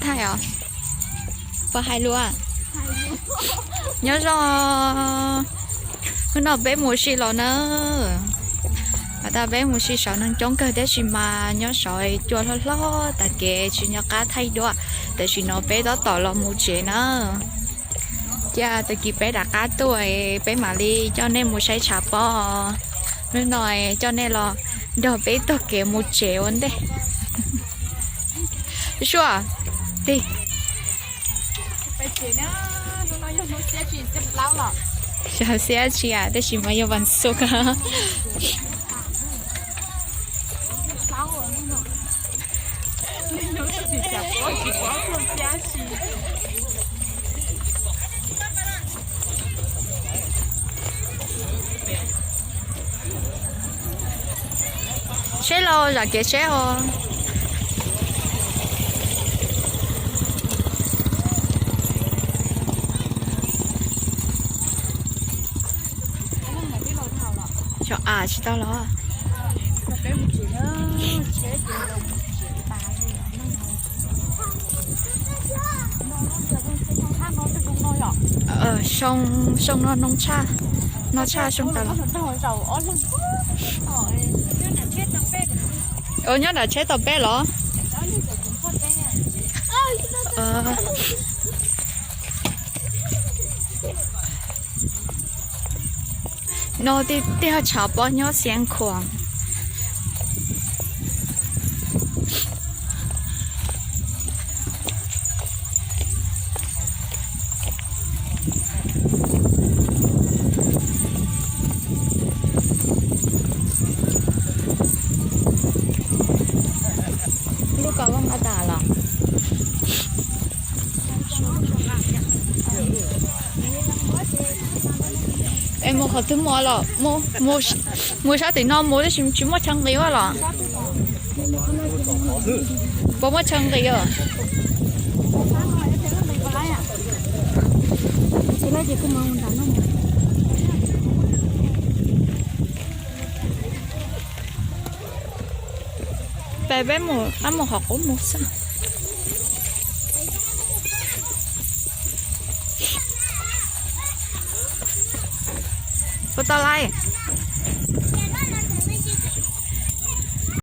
Hais os, puas hais lus? Nyob zoo, hnub no peb mus si los na. Has tas peb mus si saud neeg coob kawg tab sis mas nyob saud cua hlob hlob tas kev tsis nco qab thaij duab. Tam sim no peb tab tom los mus tsev na. Cia tag kis peb rov qab tuaj peb mam li coj nej mus saib tshav pob. Hnub no coj nej los nrog peb taug kev mus tsev ua ntej. Suav, tig. Xyov xiab tsi tab sis mas yog vas xu. Seb los zam kev seb os. Xyov a tsis tau los. Soo no noo tshaj, no tshaj soo tas los. Nyob nram tsheb tau peb los. No tiag tshav pob nyob Xiav Khuam. Lub kos voj nqa tas los? Es mus qhov twg mus los? Mus sab tim no mus tab sis tsis muaj chaw nqis ua los? Puas muaj chaw nqis os? Peb, peb mus, peb mus qhov qub mus xwb. Puas tau lais?